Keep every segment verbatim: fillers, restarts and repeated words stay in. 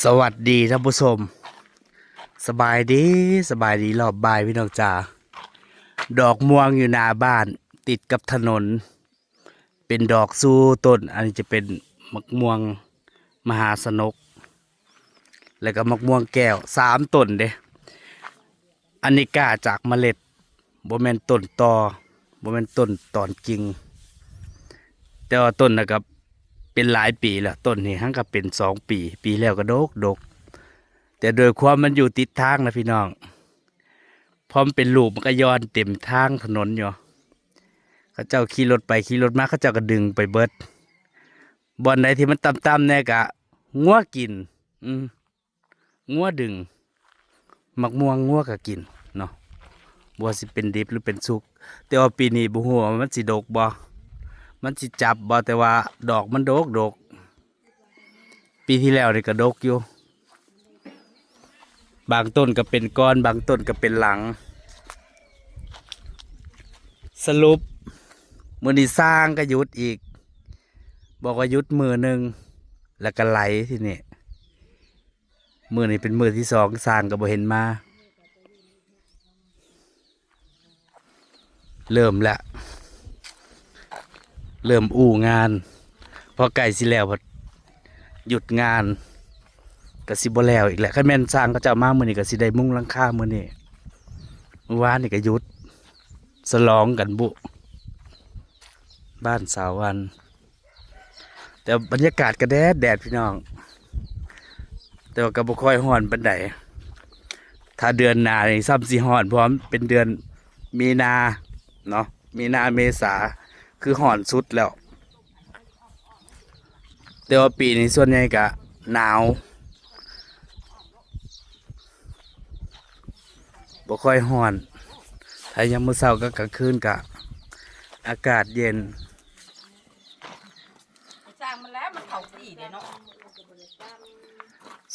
สวัสดีท่านผู้ชม สบายดี สบายดีรอบบ่ายพี่น้องจ๋า ดอกม่วงอยู่หน้าบ้าน ติดกับถนน เป็นดอกซู่ต้น อันนี้จะเป็นมะม่วงมหาชนก แล้วก็มะม่วงแก้ว สามต้นเด้ อันนี้ก้าจากเมล็ด บ่แม่นต้นตอ บ่แม่นต้นตอนกิ่ง แต่ว่าต้นน่ะก็เป็นหลายปีแล้ว ต้นนี้หั้นก็เป็นสองปี ปีแล้วก็ดกดก แต่โดยความมันอยู่ติดทางนะพี่น้อง พอมันเป็นลูกมันก็ย้อนเต็มทางถนนอยู่ เขาเจ้าขี่รถไปขี่รถมา เขาเจ้าก็ดึงไปเบิด บ่อนใดที่มันต่ำๆแน่ก็งัวกิน อืม งัวดึง มะม่วงงัวก็กินเนาะ บ่ว่าสิเป็นดิบหรือเป็นสุก แต่ว่าปีนี้บ่ฮู้ว่ามันสิดกบ่ มันสิจับบ่ แต่ว่าดอกมันดกดก ปีที่แล้วนี่ก็ดกอยู่ บางต้นก็เป็นก้อน บางต้นก็เป็นหลัง สรุป มื้อนี้ช่างก็หยุดอีก บอกว่าหยุดมื้อหนึ่ง แล้วก็ไหลทีนี้ มื้อนี้เป็นมื้อที่สอง ช่างก็บ่เห็นมา เริ่มละ เริ่มอู้งาน พอใกล้สิแล้วพัดหยุดงาน ก็สิบ่แล้วอีกแหละ คันแม่นช่างเขาเจ้ามามื้อนี้ก็สิได้มุงหลังคามื้อนี้ มื้อวานนี่ก็หยุด ฉลองกันบุ บ้านสาววัน แต่บรรยากาศก็แดดแดดพี่น้อง แต่ว่าก็บ่ค่อยร้อนปานใด ถ้าเดือนหน้านี่ซ้ำสิร้อน เพราะว่ามันเป็นเดือนมีนาเนาะ มีนาเมษา คือร้อนสุดแล้ว แต่ว่าปีนี้ส่วนใหญ่ก็หนาว บ่ค่อยร้อน ถ้ายามมื้อเช้ากับกลางคืนก็อากาศเย็น ช่างมันแล้ว มันเข้าอีกเด้เนาะ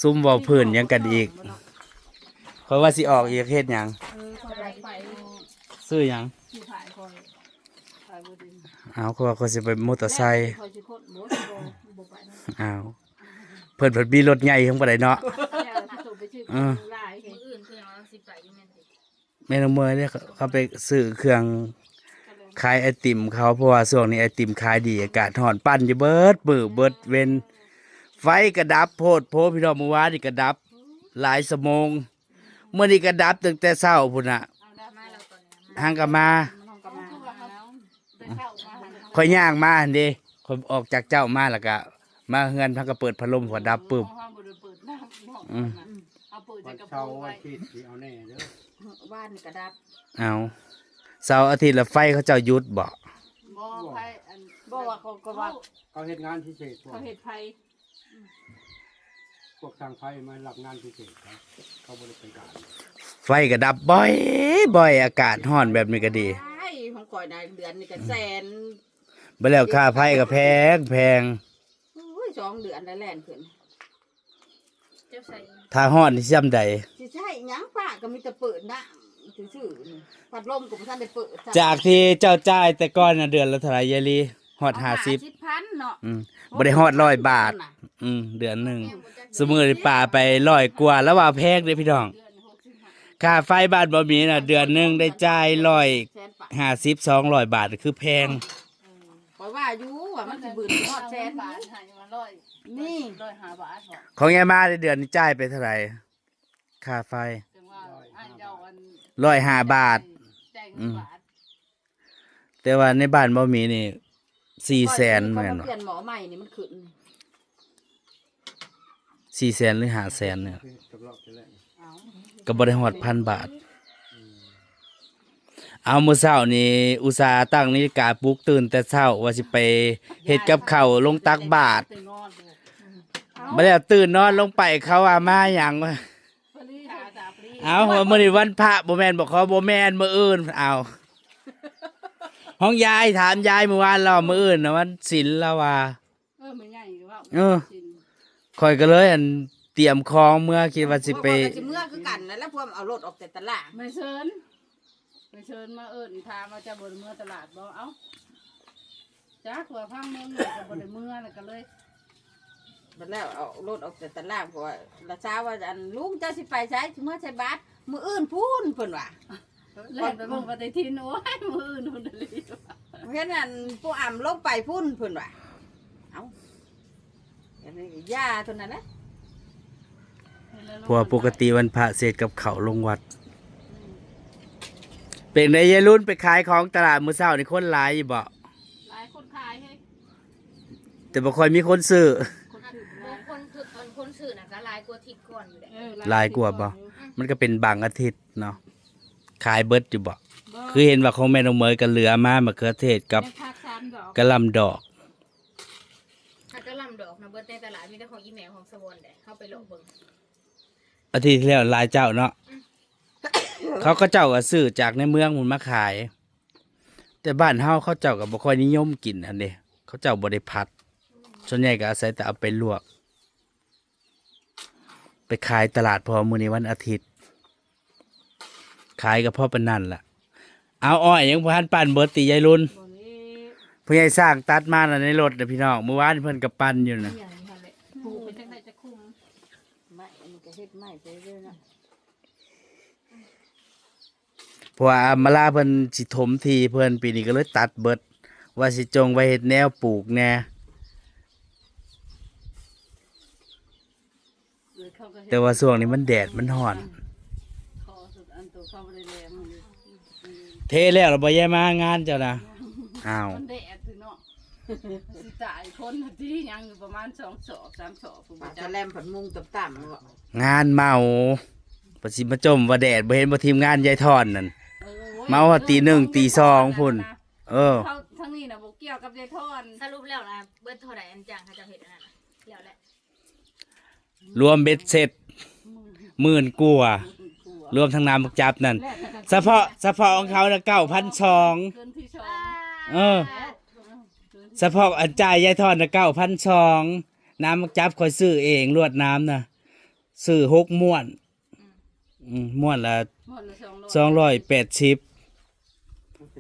ซุมเว้าพื้นหยังกันอีก ข้อยว่าสิออกอีกเฮ็ดหยัง เออ ข้อยไป ซื้อหยัง สิขายข้อย ขายบ่ดี เอา ข้อยว่าข้อยสิไปมอเตอร์ไซค์ ข้อยสิคนบ่ บ่ บ่ไปนะ เอา เพิ่นเพิ่นมีรถใหญ่เพิ่นบ่ได้เนาะ แล้วสิโทรไปซื้อ เออ หลาย มื้ออื่นคือหยังว่าสิไปอยู่แม่นติ แม่น้องเมยเนี่ยเขาไปซื้อเครื่องขายไอติมเขา เพราะว่าช่วงนี้ไอติมขายดี อากาศร้อน ปั่นอยู่เบิดมื้อเบิดเว็น ไฟก็ดับโพดโพ พี่น้อง มื้อวานนี่ก็ดับหลายชั่วโมง มื้อนี้ก็ดับตั้งแต่เช้าพุ้นน่ะ หั้นก็มา ข้อยย่างมาหั่นเด้ ข้อยออกจากเจ้ามาแล้วก็มาเฮือน พักก็เปิดพัดลม พอดับปึ๊บ อืม เอาเปิด วัน จากกระ เสาร์ โปรงไว้ วันอาทิตย์สิเอาแน่เด้อ บ้านนี่ก็ดับ เอา เสาร์อาทิตย์ละไฟเขาเจ้าหยุดบ่ บ่ ไฟอัน บ่ว่าเขาก็ว่า เขาเฮ็ดงานพิเศษพวก เขาเฮ็ดไฟ พวกช่างไฟมารับงานพิเศษครับ เขาบ่ได้ไปการ ไฟก็ดับบ่อยบ่อย อากาศร้อนแบบนี้ก็ดี ไอ้ของข่อยนะเดือนนี่ก็แสน บ่แล้วค่าไฟก็แพงแพง โอ้ย สองเดือนแล้วแล่นขึ้น เจ้าใส่ ถ้าฮ้อนนี่สิยามใด สิใช้หยัง ฟ้าก็มีแต่เปิดน้ำซื่อๆนี่ พัดลมก็บ่ทันได้เปิด จากที่เจ้าจ่ายแต่ก่อนน่ะ เดือนละเท่าไหร่ยายลี ฮอด เอา ห้าสิบ ห้าสิบพันเนาะ อืม บ่ได้ฮอดร้อยบาท อืม เดือนหนึ่ง ซุมื้อนี้ปาไปร้อยกว่า แล้วว่าแพงเด้พี่น้อง เดือนหกสิบห้า ค่าไฟบ้านบ่มีน่ะ เดือนหนึ่งได้จ่ายร้อย แสนปลาย ห้าสิบ สองร้อยบาท คือแพง เออ ข้อยว่าอยู่ว่ามันสิบืนฮอดแสน บาท หาอยู่มาร้อย นี่ ร้อยห้าบาทเหรอ ของยายมาในเดือนนี้จ่ายไปเท่าไหร่ ค่าไฟ จังว่าอันเจ้าอัน ร้อยห้าบาท จ่ายเงินบาท แต่ว่าในบ้านบ่มีนี่ สี่แสน ข้อยซื้อ แม่นบ่ เขามาเปลี่ยนหม้อใหม่นี่มันขึ้น สี่แสนหรือห้าแสนเนี่ย เอ้า ก็บ่ได้ฮอดพันบาท เอา มื้อเช้านี่อุตส่าห์ตั้งนาฬิกาปลุกตื่นแต่เช้า ว่าสิไปเฮ็ดกับข้าวลงตักบาตร บ่แล้วตื่นนอนลงไปเขาว่ามาหยังวะ เอา ว่ามื้อนี้วันพระบ่แม่นบ่ ขอบ่แม่น มื้ออื่น เอา ของยาย ถามยายมื้อวานแล้ว มื้ออื่นน่ะวันศีลแล้วว่า เออ แม่ใหญ่ว่า เออ ศีล ข้อยก็เลยอันเตรียมของเมือ คิดว่าสิไป พวกข้อยก็สิเมือคือกันนั่นแหละ พวกเอารถออกแต่ตลาด แม่เชิญ แม่เชิญมาเอิ้นถามว่าจะบ่ได้เมือตลาดบ่ เอ้า จักว่าพังเมืองนี่ก็บ่ได้เมือ แล้วก็เลย แล้วเอารถออกจากตลาด เพราะว่าละเช้าว่า อันลุงเจ้าสิไปใช้เมื่อใช้บาทมื้ออื่นพูนเพิ่นว่า แล่นไปเบิ่งปฏิทิน โอ้ย มื้ออื่นพุ่นเลย เห็นอันผู้อ่ำลงไปพูนเพิ่นว่า เอ้า อันนี้ยาเท่านั้นแหละ เพราะว่าปกติวันพระเสร็จกับเขาลงวัด เป็นไงยายรุ่นไปขายของตลาดมื้อเช้านี่คนหลายอยู่บ่ หลายคนขายเฮ้ย แต่บ่ค่อยมีคนซื้อ คนซื้อ บ่ คนคือ คนซื้อน่ะก็หลายกว่าอาทิตย์ก่อนอยู่แหละ เออ หลายกว่าบ่ มันก็เป็นบางอาทิตย์เนาะ ขายเบิดอยู่บ่ บ่ คือเห็นว่าของแม่น้องเหมยก็เหลือมามะเขือเทศกับ แม่ผักสามดอก กะหล่ำดอก ถ้ากะหล่ำดอกนะเบิดในตลาดมีแต่ของอีแม่ของสะวอนแหละ เฮาไปเลาะเบิ่ง อาทิตย์ที่แล้วหลายเจ้าเนาะ อืม เขาก็เจ้าก็ซื้อจากในเมืองมันมาขาย แต่บ้านเฮาเขาเจ้าก็บ่ค่อยนิยมกินหั่นเด้ เขาเจ้าบ่ได้ผัด ส่วนใหญ่ก็อาศัยแต่เอาไปลวก ไปขายตลาด เพราะว่ามื้อนี้วันอาทิตย์ ขายก็พอปานนั้นล่ะ เอาอ้อยยังบ่ทันปั่นเบิดติยายรุ่น บ่เลย ผู้ใหญ่สร้างตัดมาน่ะในรถน่ะพี่น้อง มื้อวานเพิ่นก็ปั่นอยู่น่ะ อีหยังหั่นแหละ ปลูกไปจังได๋จะคุม ไม้ อันนี้ก็เฮ็ดไม้ไปเรื่อยเนาะ เพราะว่าอำมาลาเพิ่นสิถมที่เพิ่น ปีนี้ก็เลยตัดเบิด ว่าสิจงไว้เฮ็ดแนวปลูกแหน่ แต่ว่าช่วงนี้มันแดดมันร้อน ขอสุดอันตัวเขาบ่ได้แลมัน เทแล้วเหรอบ่ยายมางานเจ้านะ อ้าว มันแดดสิเนาะ สิตายคนที่ยังอยู่ประมาณสองศอกสามศอก อาจจะแลมผัดมุงต่ำๆ งานเมา ปะสิมาจมว่าแดด บ่เห็นบ่ทีมงานยายทอนนั่น เออ เมาฮอดตีหนึ่งตีสองพุ้น เออ เขาทางนี้น่ะบ่เกี่ยวกับยายทอน สรุปแล้วนะ เบิดเท่าใดอันจ้างเขาเจ้าเฮ็ดอันนั้นน่ะ แล้วแหละ รวมเบ็ดเสร็จ หมื่นกว่า รวมทั้งน้ำบักจับนั่น เฉพาะ เฉพาะของเขาน่ะ เก้าพันสอง เกินที่สอง เออ เฉพาะอันจ่ายยายทอนน่ะ เก้าพันสอง น้ำบักจับข้อยซื้อเอง ลวดน้ำน่ะ ซื้อหกม้วน อืม อืม ม้วนละ ม้วนละสองร้อย สองร้อยแปดสิบ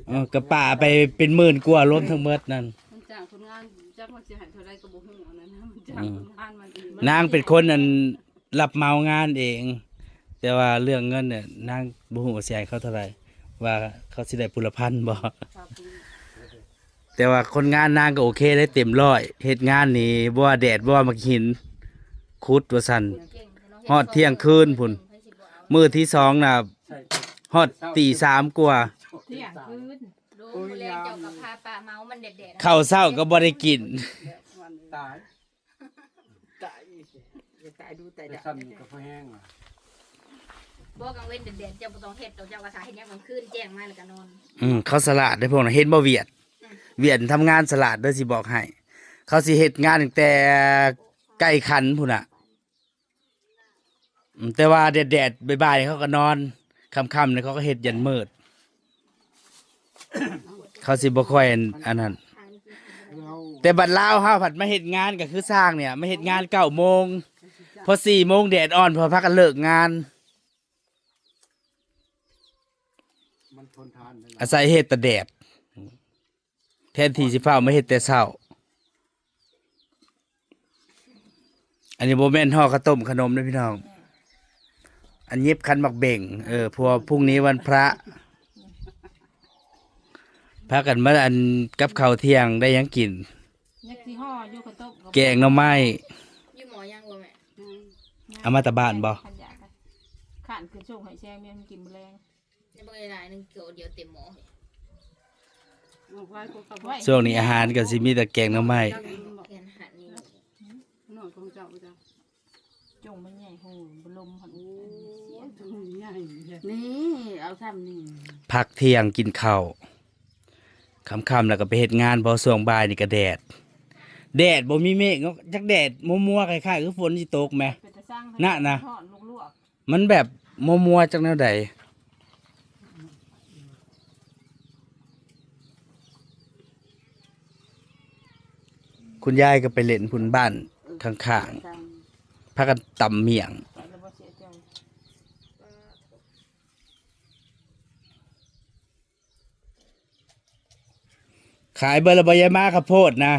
เออ ก็ปาไปเป็นหมื่นกว่ารวมทั้งหมดนั่น มันจ้างคนงาน จักมันสิให้เท่าใดก็บ่ฮู้อันนั้นนะ มันจ้าง อืม คนงานมันเอง นางเป็นคนอันรับเหมางานเอง แต่ว่าเรื่องเงินเนี่ย นางบ่ฮู้ว่าสิให้เขาเท่าใด ว่าเขาสิได้ผู้ละพันบ่ ครับ แต่ว่าคนงานนางก็โอเคได้เต็มร้อย เฮ็ดงานนี่บ่ว่าแดดบ่ว่าหมากหิน ขุดว่าซั่น ฮอดเที่ยงคืนพุ้น มื้อที่สองน่ะ ฮอดตีสามกว่า เที่ยงคืน โดนมื้อแลงเจ้าก็พาปลาเมามันแดดๆ ข้าวเช้าก็บ่ได้กิน ตาย ตาย อย่าตายดูตาย แต่ ด่า ซ้ำนี่ก็พอแห้งว่ะ บ่กลางเว้นแดดๆ เจ้าบ่ต้องเฮ็ดดอก เจ้าก็ถ่าเฮ็ดยามกลางคืน แจ้งมาแล้วก็นอน อืม เขาฉลาดเด้อพวกนั้น เห็นบ่เวียด อืม เวียดทำงานฉลาดเด้อ สิบอกให้ เขาสิเฮ็ดงานตั้งแต่ใกล้คันพุ้นน่ะ อืม แต่ว่าแดดๆ บ่ายๆ เขาก็นอน ค่ำๆ นี่เขาก็เฮ็ดยันมืด เขาสิบ่ค่อยอัน อันนั้น แต่บัดลาวเฮาผัดมาเฮ็ดงานก็คือช่างเนี่ย มาเฮ็ดงานเก้าโมง พอสี่โมงแดดอ่อน พอพากันเลิกงาน มันทนทานได้ อาศัยเฮ็ดแต่แดด แทนที่สิฟ้าวมาเฮ็ดแต่เช้า อันนี้บ่แม่นห่อข้าวต้มขนมเด้อพี่น้อง อันเย็บขันหมากเบ่ง เออ เพราะว่าพรุ่งนี้วันพระ พากันมาอันกับข้าวเที่ยงได้หยังกิน ยังสิห่ออยู่ข้าวต้มกับ แกงหน่อไม้ อยู่หม้อยังบ่แม่ อืม เอามาแต่บ้านบ่ ขันอยากอะ ขันคือส่งให้แซงแม่มันกินมื้อแลง ยังบ่ได้หลายหนึ่ง เดี๋ยวเต็มหม้อ ช่วงนี้อาหารก็สิมีแต่แกงหน่อไม้ แกงอาหารนี่ หน่อยของเจ้าจ้ะ จงมันใหญ่โห บ่ลมหั่น โอ้ย จงใหญ่แท้ นี่ เอาซ้ำนี่ พักเที่ยงกินข้าว ค่ำๆ แล้วก็ไปเฮ็ดงาน พอช่วงบ่ายนี่ก็แดด แดดบ่มีเมฆเนาะ จักแดดมัวๆ คล้ายๆ คือฝนสิตกแหม เป็นตาซัง น่ะนะ ฮ้อนลวกๆ มันแบบมัวๆ จักแนวใด คุณยายก็ไปเล่นพุ้นบ้านข้างๆ พากันตำเมี่ยง ขายเบิดแล้วบ่ยายมาข้าวโพดนะ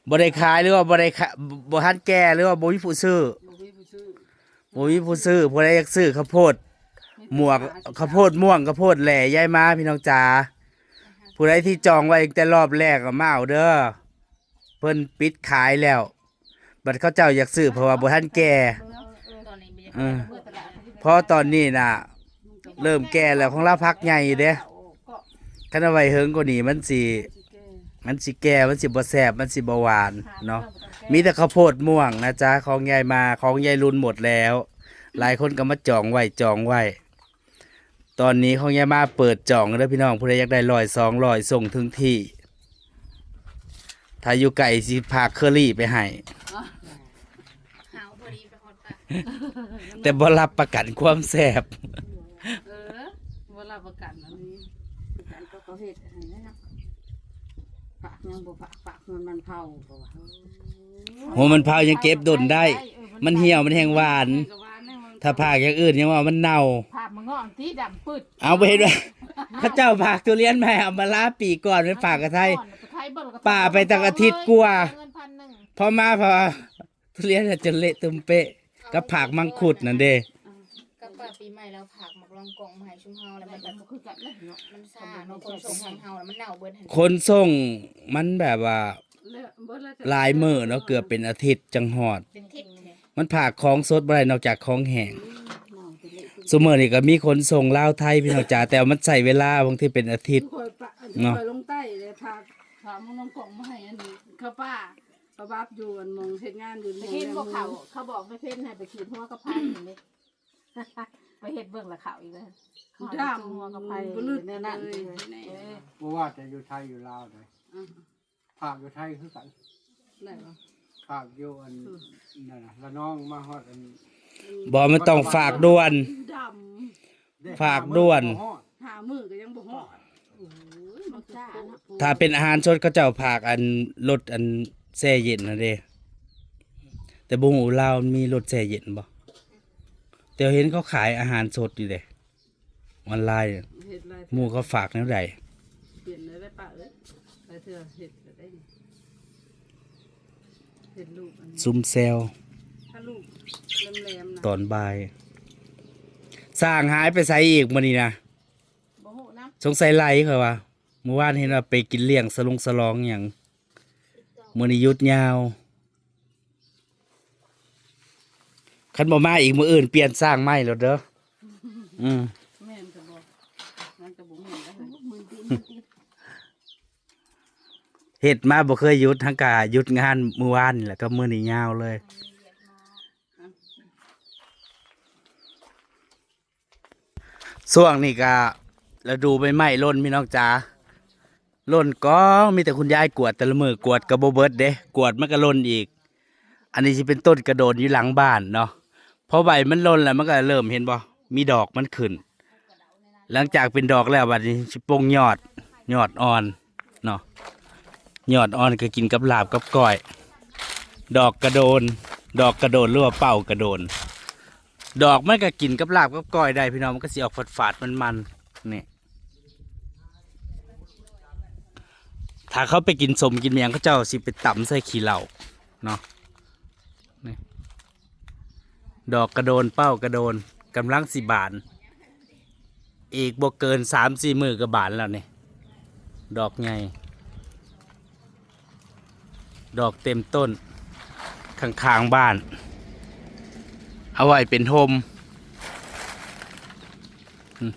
บ่ บ่ได้ขายหรือว่าบ่ได้ขะ- บ่ทันแก่หรือว่าบ่มีผู้ซื้อ บ่มีผู้ซื้อ บ่มีผู้ซื้อ ผู้ใดอยากซื้อข้าวโพดหมวก ข้าวโพดม่วง ข้าวโพดแหล่ยายมาพี่น้องจ๋า ผู้ใดที่จองไว้ตั้งแต่รอบแรกก็มาเอาเด้อ เพิ่นปิดขายแล้ว บัดเขาเจ้าอยากซื้อเพราะว่าบ่ทันแก่ เออ เพราะตอนนี้น่ะ เริ่มแก่แล้ว ของลาวฝักใหญ่อยู่เด้ คันเอาไว้เฮิงกว่านี้มันสิ มันสิแก่ มันสิบ่แซ่บ มันสิบ่หวานเนาะ มีแต่ข้าวโพดม่วงนะจ๊ะ ของยายมา ของยายลุนหมดแล้ว หลายคนก็มาจองไว้ จองไว้ ตอนนี้ของยายมาเปิดจองเด้อพี่น้อง ผู้ใดอยากได้ร้อย สองร้อย ส่งถึงที่ ถ้าอยู่ไกลสิฝากเคอรี่ไปให้ หาวพอดีไปฮอดปะ แต่บ่รับประกันความแซ่บ เออ บ่รับประกันอันนี้ กันก็เขาเฮ็ดให้นะ ปากยังบ่ปาก ปากมันมันเผาก็ว่า หัวมันเผายังเก็บดนได้ เออ มันเหี่ยว มันแฮงหวาน ก็หวานแน่มัน ถ้าฝากอย่างอื่นยังว่ามันเน่า ฝากมันงอกที่ดำปืด เอาไปเห็นว่า เขาเจ้าฝากทุเรียนมาให้เอามาลาปีก่อนไปฝากกับไทย ไปไทยเบิ่งแล้วก็ ป่าไปตั้งอาทิตย์กว่า เงินพันหนึ่ง พอมาพอ ทุเรียนน่ะจนเละตุ้มเป๊ะ กับฝากมังคุดนั่นเด้ กับป่าปีใหม่แล้วฝากหมากลองกองมาให้ชุมเฮาแล้วมันแบบ มันคือกันเลยเนาะ มันซ่าเนาะ ขนส่งของเฮาแล้วมันเน่าเบิดหั่น ขนส่งมันแบบว่า หลายมื้อเนาะ เกือบเป็นอาทิตย์จังฮอด เป็นอาทิตย์เลย มันฝากของสดบ่ได้นอกจากของแห้ง ซุมื้อนี้ก็มีขนส่งลาวไทยพี่น้องจ๋า แต่ว่ามันใช้เวลา บางทีเป็นอาทิตย์ ข้อยปะ เนาะ ข้อยลงใต้เลย ฝาก ฝากหมากลองกองมาให้อันนี้ เขาป้า เขาบับอยู่อันหม่องเฮ็ดงานอยู่ ไปกินบ่เขา เขาบอกแม่เพ็ญให้ไปขีดหัวกะเพราอยู่นี่ ไปเฮ็ดเบิ่งละเขาอีกแล้ว ดำ หัวกะเพรา บ่ลึก แนวนั้น เลย เออ บ่ว่าแต่อยู่ไทยอยู่ลาวเลย อืม ฝากอยู่ไทยคือกัน ได้บ่ ฝากอยู่อัน อืม นั่นน่ะ ระนองมาฮอดอัน บ่ มันต้องฝากด่วน ดำ ฝากด่วน ห้ามื้อก็ยังบ่ฮอด โอ้ย มันซ่าเนาะ ถ้าเป็นอาหารสดเขาเจ้าฝากอันรถอันแช่เย็นนั่นเด้ แต่บ่ฮู้ลาวมันมีรถแช่เย็นบ่ แต่เห็นเขาขายอาหารสดอยู่เด้ ออนไลน์ เฮ็ดหลาย หมู่เขาฝากแนวใด เปลี่ยนเลยได้ปะเอ้ย หลายเทื่อเฮ็ดก็ได้ เฮ็ดลูกอันนี้ ซุมแซว ถ้าลูกแหลมๆนะ ตอนบ่าย สร้างหายไปไสอีกมื้อนี้นะ บ่ฮู้นะ สงสัยไล่เขาว่า เมื่อวานเห็นว่าไปกินเลี้ยงสลงสลองหยัง มื้อนี้หยุดยาว คันบ่มาอีกมื้ออื่นเปลี่ยนสร้างใหม่แล้วเด้อ อืม แม่นก็บ่ มันก็บ่แม่นแล้ว เฮ็ดมาบ่เคยหยุด หั้นกะหยุดงานมื้อวานนี่แหละ กับมื้อนี้ยาวเลย ช่วงนี้ก็ฤดูใบไม้หล่นพี่น้องจ๋า หล่นกอง มีแต่คุณยายกวาดแต่ละมื้อกวาดก็บ่เบิดเด้ กวาดมันก็หล่นอีก อันนี้สิเป็นต้นกระโดนอยู่หลังบ้านเนาะ พอใบมันหล่นแล้วมันก็เริ่มเห็นบ่ มีดอกมันขึ้น หลังจากเป็นดอกแล้วบัดนี้สิปลงยอด ยอดอ่อนเนาะ ยอดอ่อนก็กินกับลาบกับก้อย ดอกกระโดน ดอกกระโดนหรือว่าเป้ากระโดน ดอกมันก็กินกับลาบกับก้อยได้พี่น้อง มันก็สิออกฝาดๆมันๆ นี่ ถ้าเขาไปกินส้มกินหยังเขาเจ้าสิไปตำใส่ขี้เหล้าเนาะ นี่ ดอกกระโดนเป้ากระโดนกำลังสิบาน อีกบ่เกินสามสี่มื้อก็บานแล้วนี่ ดอกใหญ่ ดอกเต็มต้น ข้างๆบ้าน เอาไว้เป็นโฮม อืม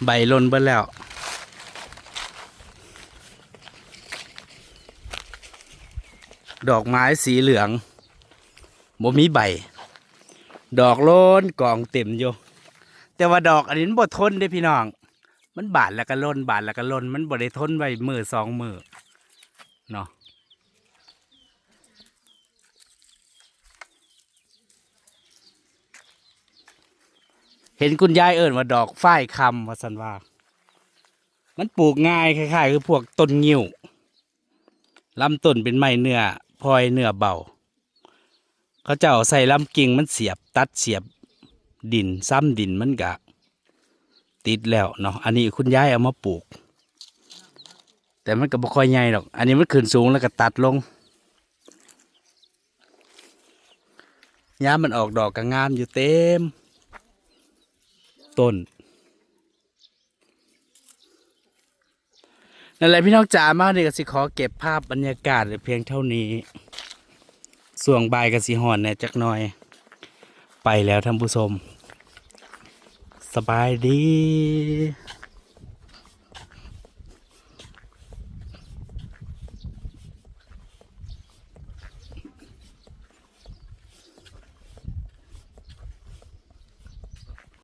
ใบหล่นเบิดแล้ว ดอกไม้สีเหลือง บ่มีใบ ดอกหล่นกองเต็มอยู่ แต่ว่าดอกอันนี้มันบ่ทนเด้พี่น้อง มันบานแล้วก็หล่น บานแล้วก็หล่น มันบ่ได้ทนไว้มื้อสองมื้อเนาะ เห็นคุณยายเอิ้นว่าดอกฝ้ายคำว่าซั่นว่า มันปลูกง่ายคล้ายๆคือพวกต้นงิ้ว ลำต้นเป็นไม้เนื้อพลอยเนื้อเบา เขาเจ้าใส่ลำกิ่งมันเสียบ ตัดเสียบดิน ซ้ำดินมันกะติดแล้วเนาะ อันนี้คุณยายเอามาปลูก แต่มันก็บ่ค่อยใหญ่ดอก อันนี้มันขึ้นสูงแล้วก็ตัดลง ยามมันออกดอกก็งามอยู่เต็มต้น นั่นแหละพี่น้องจ๋า มานี่ก็สิขอเก็บภาพบรรยากาศไว้เพียงเท่านี้ ช่วงบ่ายก็สิฮ้อนแหน่จักหน่อย ไปแล้วท่านผู้ชม สบายดี